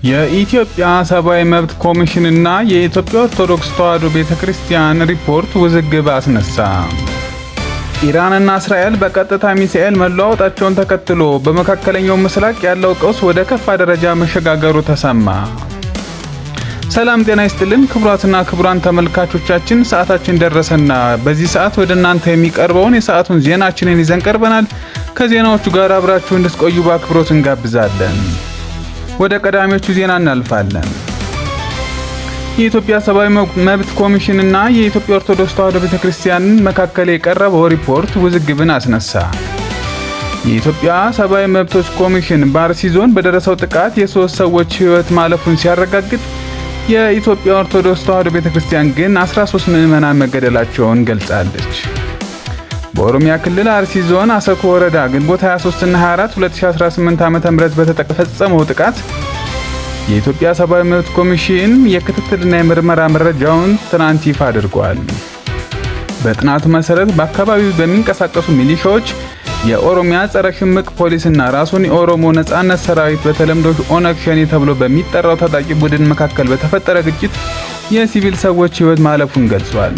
የኢትዮጵያ ሰብአዊ መብት ኮሚሽንና የኢትዮጵያ ኦርቶዶክስ ተዋሕዶ ቤተ ክርስቲያን ሪፖርት ውዝግብ አስነሳ። ኢራንና እስራኤል በቀጥታ ሚሳኤል መለዋወጣቸውን ተከትሎ በመካከለኛው ምስራቅ ያለው ቀውስ ወደ ከፋ ደረጃ መሸጋገሩ ተሰማ። ሰላም ጤና ይስጥልን ክቡራትና ክቡራን ተመልካቾቻችን፣ ሰዓታችን ደረሰና በዚህ ሰዓት ወደ እናንተ የሚቀርበውን የሰዓቱን ዜናችንን ይዘን ቀርበናል። ከዜናዎቹ ጋር አብራችሁ እንድትቆዩ በአክብሮት እንጋብዛለን። ወደ ቀዳሚዎቹ ዜና እናልፋለን። የኢትዮጵያ ሰብአዊ መብት ኮሚሽንና የኢትዮጵያ ኦርቶዶክስ ተዋሕዶ ቤተክርስቲያን መካከል የቀረበው ሪፖርት ውዝግብን አስነሳ። የኢትዮጵያ ሰብአዊ መብቶች ኮሚሽን በአርሲ ዞን በደረሰው ጥቃት የሶስት ሰዎች ሕይወት ማለፉን ሲያረጋግጥ፣ የኢትዮጵያ ኦርቶዶክስ ተዋሕዶ ቤተክርስቲያን ግን 13 ምዕመናን መገደላቸውን ገልጻለች። በኦሮሚያ ክልል አርሲ ዞን አሰኮ ወረዳ ግንቦት 23 እና 24 2018 ዓ.ም በተፈጸመው ጥቃት የኢትዮጵያ ሰብአዊ መብት ኮሚሽን የክትትልና የምርመራ መረጃውን ትናንት ይፋ አድርጓል። በጥናቱ መሰረት በአካባቢው በሚንቀሳቀሱ ሚሊሻዎች፣ የኦሮሚያ ጸረ ሽምቅ ፖሊስና ራሱን የኦሮሞ ነጻነት ሰራዊት በተለምዶ ኦነግ ሸኔ ተብሎ በሚጠራው ታጣቂ ቡድን መካከል በተፈጠረ ግጭት የሲቪል ሰዎች ሕይወት ማለፉን ገልጿል።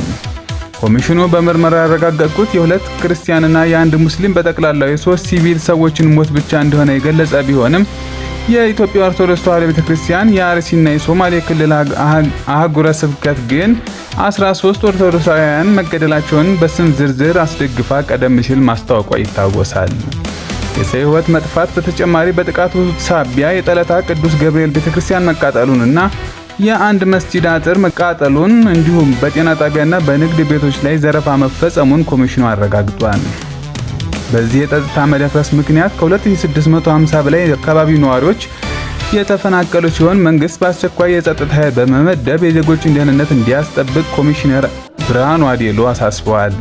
ኮሚሽኑ በምርመራ ያረጋገጥኩት የሁለት ክርስቲያንና የአንድ ሙስሊም፣ በጠቅላላው የሶስት ሲቪል ሰዎችን ሞት ብቻ እንደሆነ የገለጸ ቢሆንም፣ የኢትዮጵያ ኦርቶዶክስ ተዋሕዶ ቤተክርስቲያን የአርሲና የሶማሌ ክልል አህጉረ ስብከት ግን 13 ኦርቶዶክሳውያን መገደላቸውን በስም ዝርዝር አስደግፋ ቀደም ሲል ማስታወቋ ይታወሳል። የሰው ሕይወት መጥፋት በተጨማሪ በጥቃቱ ሳቢያ የጠለታ ቅዱስ ገብርኤል ቤተክርስቲያን መቃጠሉንና የአንድ መስጂድ አጥር መቃጠሉን እንዲሁም በጤና ጣቢያና በንግድ ቤቶች ላይ ዘረፋ መፈጸሙን ኮሚሽኑ አረጋግጧል። በዚህ የጸጥታ መደፍረስ ምክንያት ከ2650 በላይ የአካባቢው ነዋሪዎች የተፈናቀሉ ሲሆን፣ መንግስት በአስቸኳይ የጸጥታ ኃይል በመመደብ የዜጎችን ደህንነት እንዲያስጠብቅ ኮሚሽነር ብርሃኑ አዴሎ አሳስበዋል።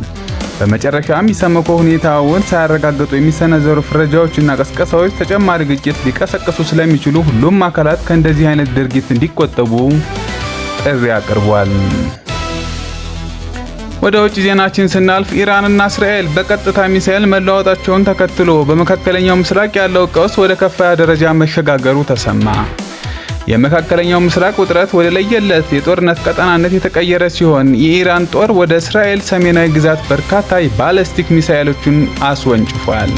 በመጨረሻም ኢሰመኮ ሁኔታውን ሳያረጋግጡ የሚሰነዘሩ ፍረጃዎችና ቅስቀሳዎች ተጨማሪ ግጭት ሊቀሰቅሱ ስለሚችሉ ሁሉም አካላት ከእንደዚህ አይነት ድርጊት እንዲቆጠቡ ጥሪ አቅርቧል። ወደ ውጭ ዜናችን ስናልፍ፣ ኢራንና እስራኤል በቀጥታ ሚሳኤል መለዋወጣቸውን ተከትሎ በመካከለኛው ምስራቅ ያለው ቀውስ ወደ ከፋ ደረጃ መሸጋገሩ ተሰማ። የመካከለኛው ምስራቅ ውጥረት ወደ ለየለት የጦርነት ቀጠናነት የተቀየረ ሲሆን፣ የኢራን ጦር ወደ እስራኤል ሰሜናዊ ግዛት በርካታ የባለስቲክ ሚሳኤሎችን አስወንጭፏል።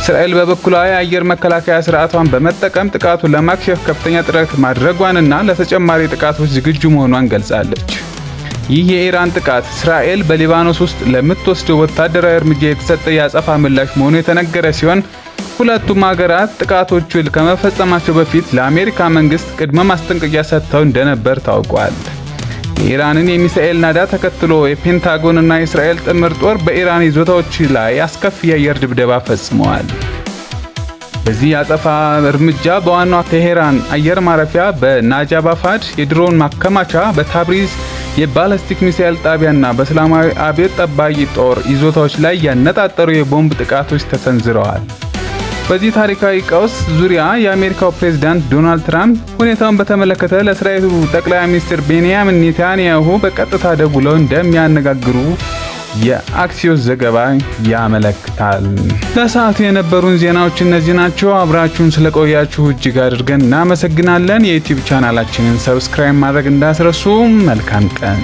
እስራኤል በበኩሏ የአየር መከላከያ ስርዓቷን በመጠቀም ጥቃቱን ለማክሸፍ ከፍተኛ ጥረት ማድረጓንና ለተጨማሪ ጥቃቶች ዝግጁ መሆኗን ገልጻለች። ይህ የኢራን ጥቃት እስራኤል በሊባኖስ ውስጥ ለምትወስደው ወታደራዊ እርምጃ የተሰጠ የአጸፋ ምላሽ መሆኑ የተነገረ ሲሆን፣ ሁለቱም ሀገራት ጥቃቶቹን ከመፈጸማቸው በፊት ለአሜሪካ መንግስት ቅድመ ማስጠንቀቂያ ሰጥተው እንደነበር ታውቋል። የኢራንን የሚሳኤል ናዳ ተከትሎ የፔንታጎን እና የእስራኤል ጥምር ጦር በኢራን ይዞታዎች ላይ አስከፊ የአየር ድብደባ ፈጽመዋል። በዚህ የአጸፋ እርምጃ በዋናዋ ቴሄራን አየር ማረፊያ፣ በናጃፋባድ የድሮን ማከማቻ፣ በታብሪዝ የባላስቲክ ሚሳኤል ጣቢያና በእስላማዊ አብዮት ጠባቂ ጦር ይዞታዎች ላይ ያነጣጠሩ የቦምብ ጥቃቶች ተሰንዝረዋል። በዚህ ታሪካዊ ቀውስ ዙሪያ የአሜሪካው ፕሬዝዳንት ዶናልድ ትራምፕ ሁኔታውን በተመለከተ ለእስራኤሉ ጠቅላይ ሚኒስትር ቤንያሚን ኔታንያሁ በቀጥታ ደውለው እንደሚያነጋግሩ የአክሲዮስ ዘገባ ያመለክታል። ለሰዓቱ የነበሩን ዜናዎች እነዚህ ናቸው። አብራችሁን ስለቆያችሁ እጅግ አድርገን እናመሰግናለን። የ YouTube ቻናላችንን subscribe ማድረግ እንዳትረሱ። መልካም ቀን።